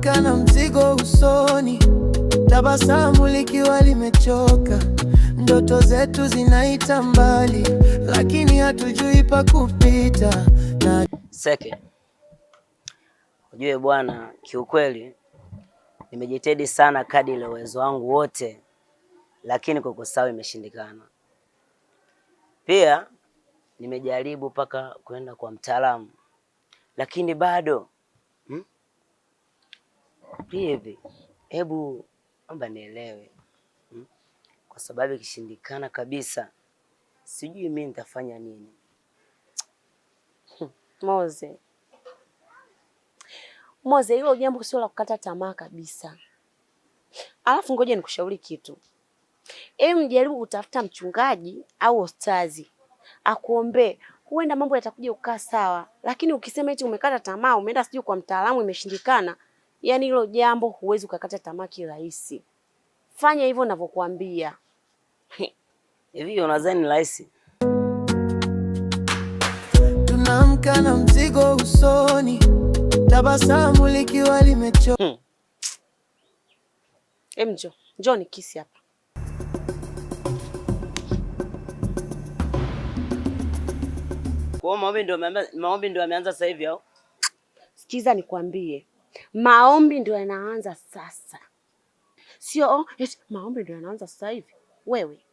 Tunaamka na mzigo usoni, tabasamu likiwa limechoka. Ndoto zetu zinaita mbali, lakini hatujui pa kupita na Seke, ujue bwana, kiukweli nimejitahidi sana kadri ya uwezo wangu wote, lakini kukusahau imeshindikana. Pia nimejaribu mpaka kwenda kwa mtaalamu, lakini bado Hivi hebu omba nielewe, Kwa sababu ikishindikana kabisa, sijui mimi nitafanya nini. Moze, Moze, hilo jambo sio la kukata tamaa kabisa. Alafu ngoja nikushauri kitu. Hebu mjaribu kutafuta mchungaji au ostazi akuombee, huenda mambo yatakuja kukaa sawa. Lakini ukisema eti umekata tamaa, umeenda sijui kwa mtaalamu imeshindikana, yaani hilo jambo huwezi ukakata tamaa kirahisi. Fanya hivyo ninavyokuambia. Hivi unadhani ni rahisi? Tunaamka na mzigo usoni, tabasamu likiwa limechoka. Em, njoo njoo nikisi hapa. Kwa hiyo maombi ndio yameanza sasa hivi au? Sikiza nikwambie, maombi ndio yanaanza sasa, sio oh, eti maombi ndio yanaanza sasa hivi. Wewe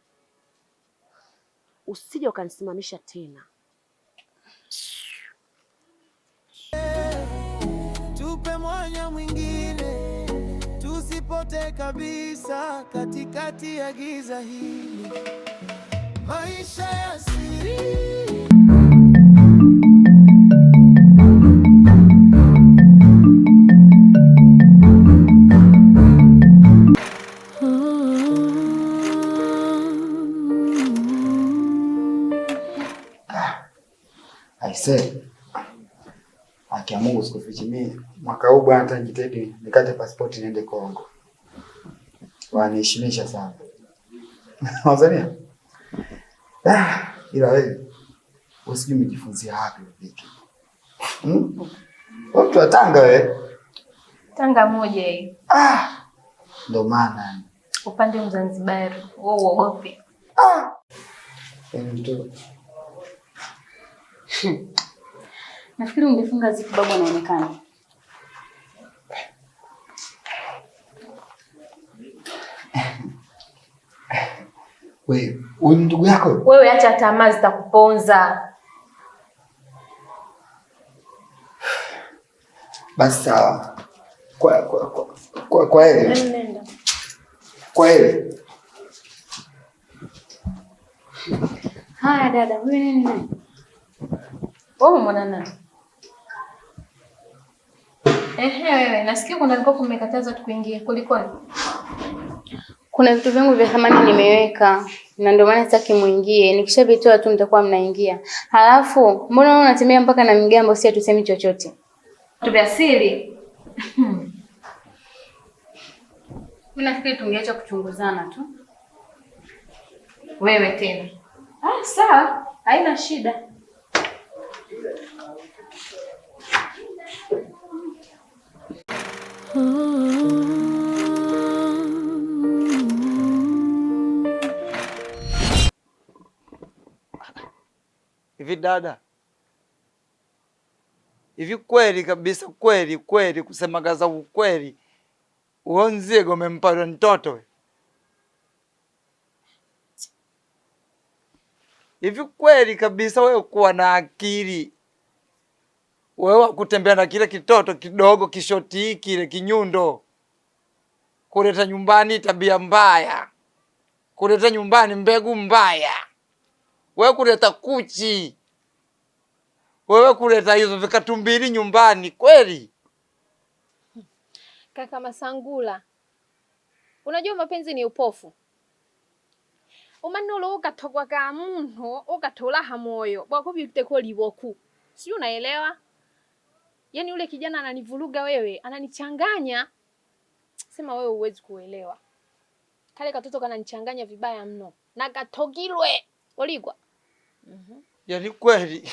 usije ukanisimamisha tena. Tupe mwanya mwingine, tusipote kabisa katikati ya giza hili. Maisha ya siri. Aisee, haki ya Mungu sikufichi mimi. Mwaka huu bwana, hata nijitahidi nikate pasipoti niende Kongo. Waniheshimisha sana. Tanzania. Ah, ila wewe usijui umejifunzia wapi vitu. Hmm? Wewe mtu wa Tanga wewe. Tanga moja hii. Ah, ndo maana Upande Mzanzibari, wewe uogope. Ah. Yaani mtu Nafikiri ungefunga zipu babu anaonekana. Wewe, huyu ndugu yako? Wewe acha tamaa zitakuponza. Basi sawa. Kwa heri. Nenda. Kwa heri. Haya dada, huyu nini naye? Wewe umemwona nani? Ehe, wewe nasikia kuna alikuwa kumekataza watu kuingia. Kulikoni? Kuna vitu vyangu vya thamani nimeweka na ndio maana sitaki muingie. Nikishavitoa tu mtakuwa mnaingia. Halafu mbona wewe unatembea mpaka na mgambo, si hatusemi chochote? Vitu vya siri. Mimi nafikiri tungeacha kuchunguzana tu. Wewe tena. Ah, sawa, haina shida. Hivi dada, hivi kweli kabisa, kweli kweli, kusemagaza ukweli, uo nzigo umempa mtoto we? Hivi kweli kabisa wewe kuwa na akili wewe kutembea na kile kitoto kidogo kishoti kile kinyundo, kuleta nyumbani tabia mbaya, kuleta nyumbani mbegu mbaya, wewe kuleta kuchi, wewe kuleta hizo vikatumbili nyumbani kweli? Kaka Masangula, unajua mapenzi ni upofu. Umanolo ukatogwa ka munhu ukatola hamoyo bwakubiteko liboku, sijui unaelewa? Yaani yule kijana ananivuruga wewe, ananichanganya. Sema wewe huwezi kuelewa. Kale katoto kananichanganya vibaya mno na katogilwe oligwa. Yaani kweli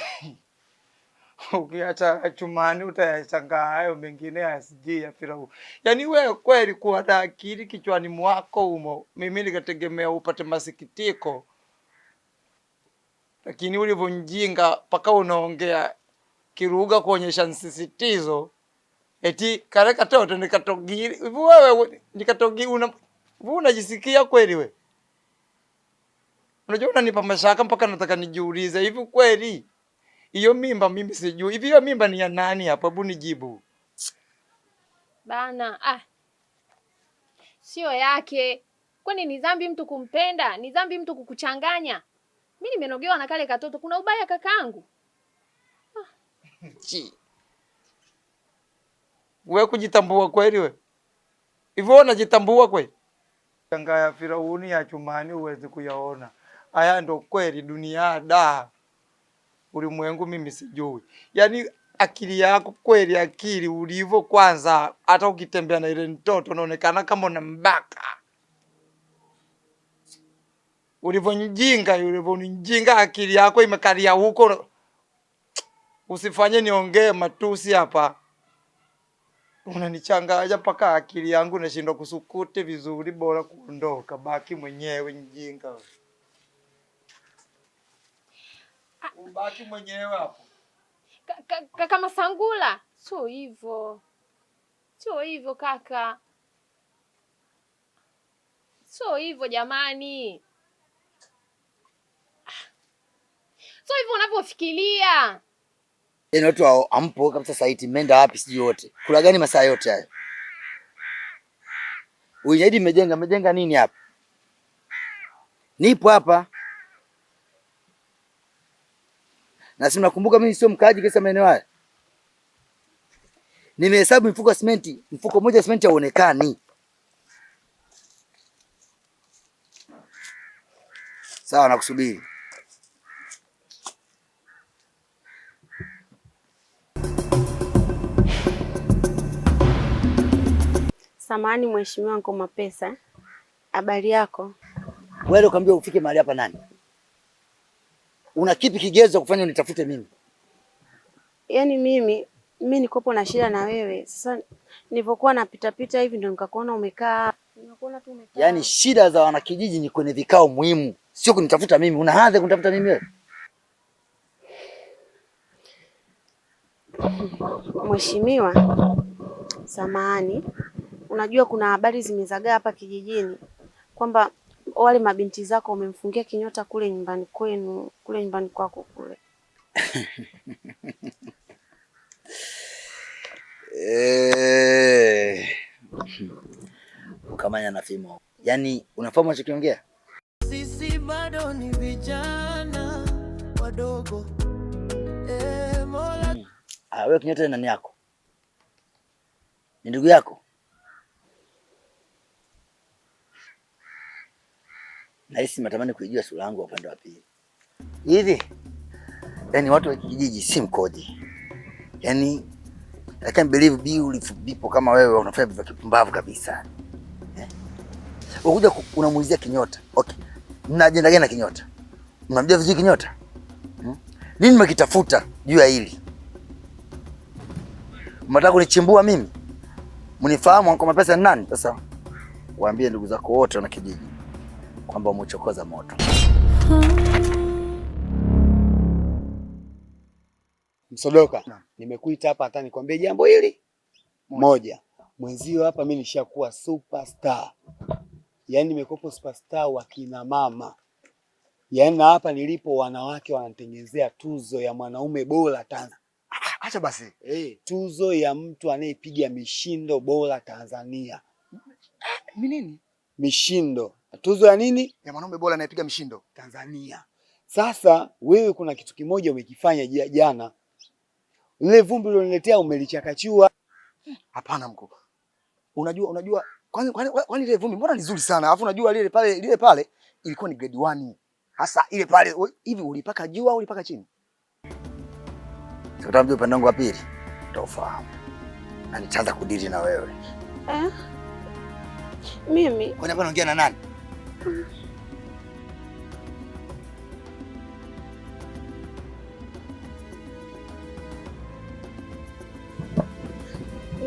Ukiacha chumani utayashangaa hayo mengine yasijui ya Firauni. Yaani wewe kweli kuwa na akili kichwani mwako humo, mimi nikategemea upate masikitiko, lakini ulivyo mjinga mpaka unaongea kiruga kuonyesha msisitizo eti kale katoto nikatogiri hivi. Wewe nikatogi una unajisikia kweli we? Unajua unanipa mashaka mpaka nataka nijiulize hivi kweli hiyo mimba mimi sijui. Hivi hiyo mimba ni ya nani hapo? Hebu nijibu. Bana, ah. Sio yake. Kwani ni dhambi mtu kumpenda? Ni dhambi mtu kukuchanganya? Mimi nimenogewa na kale katoto. Kuna ubaya kakaangu? Chi. Wewe kujitambua kweli we? Hivyo unajitambua kweli? Shanga ya Firauni ya chumani huwezi kuyaona. Haya ndo kweli dunia da. Ulimwengu mimi sijui. Yaani akili yako kweli, akili ulivyo kwanza, hata ukitembea na ile mtoto unaonekana kama unambaka. Ulivyo mjinga, ulivyo mjinga, akili yako imekalia huko. Usifanye niongee matusi hapa. Unanichanganya mpaka akili yangu nashindwa kusukuti vizuri, bora kuondoka. Baki mwenyewe mjinga. Ubaki mwenyewe hapo. Kaka Masangula, sio hivyo. Sio hivyo kaka. Sio hivyo jamani. Sio hivyo unavyofikiria. Yaani watu hao ampo kabisa saiti mmeenda wapi sijui wote. Kula gani masaa yote hayo? Unyahidi mmejenga nini hapa? Nipo hapa. Na si mnakumbuka mimi sio mkaaji kesa maeneo haya. Nimehesabu mifuko ya simenti, mfuko mmoja simenti hauonekani. Sawa, nakusubiri. Samahani mheshimiwa Ngoma Pesa, habari yako? Wewe ukaambiwa ufike mahali hapa nani? Una kipi kigezo kufanya unitafute mimi? Yaani mimi nikopo na shida na wewe. Sasa nilipokuwa napita pita hivi ndio nikakuona umekaa. Nikakuona tu umekaa. Yaani shida za wanakijiji ni kwenye vikao muhimu, sio kunitafuta mimi. Una hadhi kunitafuta mimi wewe? Mheshimiwa, samahani. Unajua kuna habari zimezagaa hapa kijijini kwamba wale mabinti zako wamemfungia kinyota kule nyumbani kwenu, kule nyumbani kwako kule. Ukamanya na fimo. Yaani unafahamu unachokiongea? Sisi bado ni vijana wadogo. Mola. Wewe kinyota ni nani yako? Ni ndugu yako? Nahisi natamani kuijua sura yangu upande wa pili. Hivi yaani watu wa kijiji si mkoje? Yaani I can't believe beautiful people kama wewe unafanya vitu vya kipumbavu kabisa. Ukuja unamuulizia kinyota. Okay. Mna ajenda gani na kinyota? Mnamjua vizuri kinyota? Nini mmekitafuta juu ya hili? Mnataka kunichimbua mimi? Mnifahamu kwa mapesa ni nani? Sasa waambie ndugu zako wote wana kijiji kwamba umechokoza moto. Msodoka, nimekuita hapa hata nikwambie jambo hili moja. Mwenzio hapa mimi nishakuwa superstar. Yaani nimekuwa superstar wa kina mama. Yaani na hapa nilipo wanawake wananitengenezea tuzo ya mwanaume bora Tanzania. Acha basi. Tuzo ya mtu anayepiga mishindo bora Tanzania. Ni nini? Mishindo. Tuzo ya nini? Ya mwanaume bora anayepiga mishindo Tanzania. Sasa wewe kuna kitu kimoja umekifanya jana. Lile vumbi uliloniletea umelichakachua. Hapana mkuu. Unajua kwani ile vumbi mbona ni nzuri sana? Alafu unajua lile pale ilikuwa ni grade 1. Hasa ile pale hivi ulipaka juu au ulipaka chini? Sasa upande wangu wa pili utaufahamu. Na nitaanza kudili na wewe. Mimi kwani hapa naongea na nani?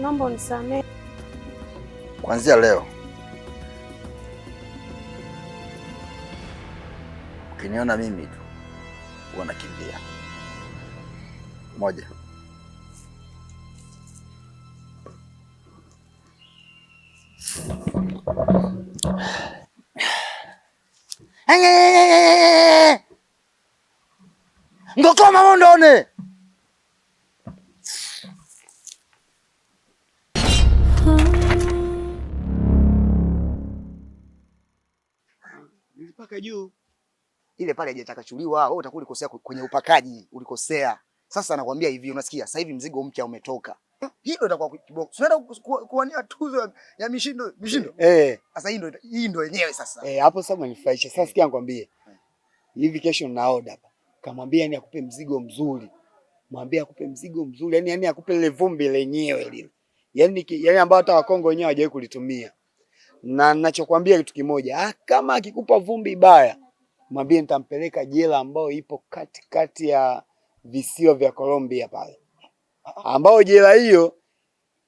Naomba unisamehe. Kuanzia leo ukiniona mimi tu huwa nakimbia. Moja. Ngokoma mondone. Nilipaka juu. Ile pale haijachakachuliwa, wewe utakuwa ulikosea kwenye upakaji, ulikosea. Sasa nakwambia hivi, unasikia? Sasa hivi mzigo mpya umetoka. Hilo itakuwa kiboko. Unaenda kuwania tuzo ya mishindo, mishindo. Eh. Sasa hii ndo yenyewe sasa. Eh, hapo sasa umenifurahisha. Sasa sikia nikwambie. Hivi kesho nina order hapa. Kamwambia yani akupe mzigo mzuri. Mwambie akupe mzigo mzuri, yani akupe lile vumbi lenyewe lile. Yani ambao hata Wakongo wenyewe hawajawahi kulitumia. Na ninachokwambia kitu kimoja, kama akikupa vumbi baya, mwambie nitampeleka jela ambayo ipo katikati ya visiwa vya Colombia pale. Ambao jela hiyo,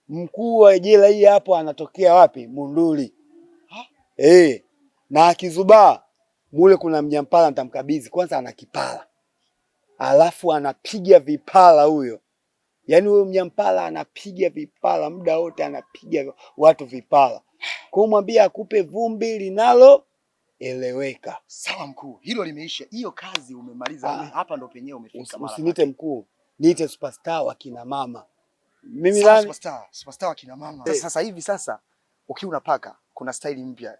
mkuu wa jela hii hapo anatokea wapi? Munduli. Na akizubaa mule kuna mnyampala nitamkabidhi. Kwanza ana kipala. Alafu anapiga vipala huyo. Yaani huyo mnyampala anapiga vipala muda wote, anapiga watu vipala. Kwa hiyo mwambie akupe vumbi linalo eleweka. Sawa mkuu, hilo limeisha. Hiyo kazi umemaliza. Hapa ndo penyewe umefika mara. Usiniite mkuu, niite superstar wa kina mama. Mimi Sawa, nani? Superstar, superstar wa kina mama. Sasa hivi sasa ukiwa unapaka kuna style mpya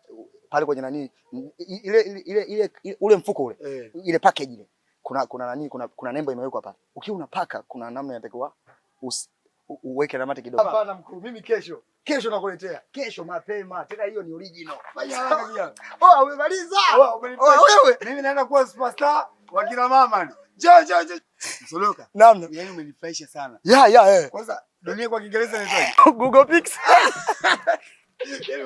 pale kwenye nani ile ile ile ile ule mfuko ule. Ile package ile. Kuna nani kuna nembo imewekwa pale. Ukiwa unapaka kuna namna inatakiwa uweke na mate kidogo. Hapana mkuu, mimi kesho nakuletea. Kesho mapema. Tena hiyo ni original. Fanya haraka kijana. Oh, umemaliza. Oh, umenifurahisha. Oh, wewe. Mimi naenda kuwa superstar wa kina mama. Njoo njoo njoo. Msoloka. Naam. Yaani umenifurahisha sana. Ya. Kwanza dunia kwa Kiingereza inaitwaje? Google Pix.